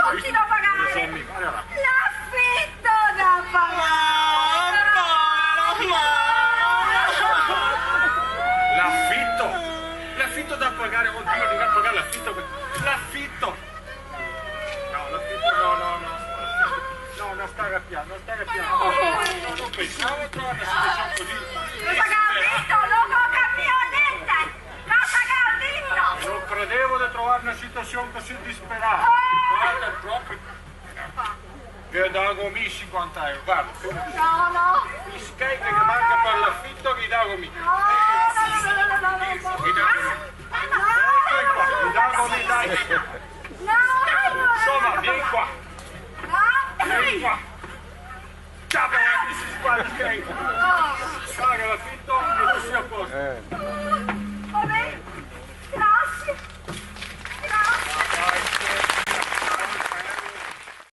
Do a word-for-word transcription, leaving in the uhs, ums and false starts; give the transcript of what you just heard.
conti da pagare. Lo so, amico. Alora. L'afito da pagare. L'afito? L'afito da pagare? Oddio, devo pagare l'afito. L'afito. No, l'afito, no, no, no. No, no sta rabiar, no sta rabiar. No, no, no pensavo a trovar una situasion cusì disperata. Cosa che ga dito? No go capìo gnente! Cosa che ga dito? No credevo de trovar una situasion cusì disperata. Varda, proprio. Ghe dago mi sinquanta euro, varda. No, no. I schei che manca par l'afito, ghe dago mi. No, no, no, no, no, no, no. Ghe dago mi. Eco qua, ghe dago mi, dai. No! Insoma, vien qua. No! Vien qua. Ciao, ragazzi, si sbaglia, ok? Paga l'afito e tu sei a posto. Eh.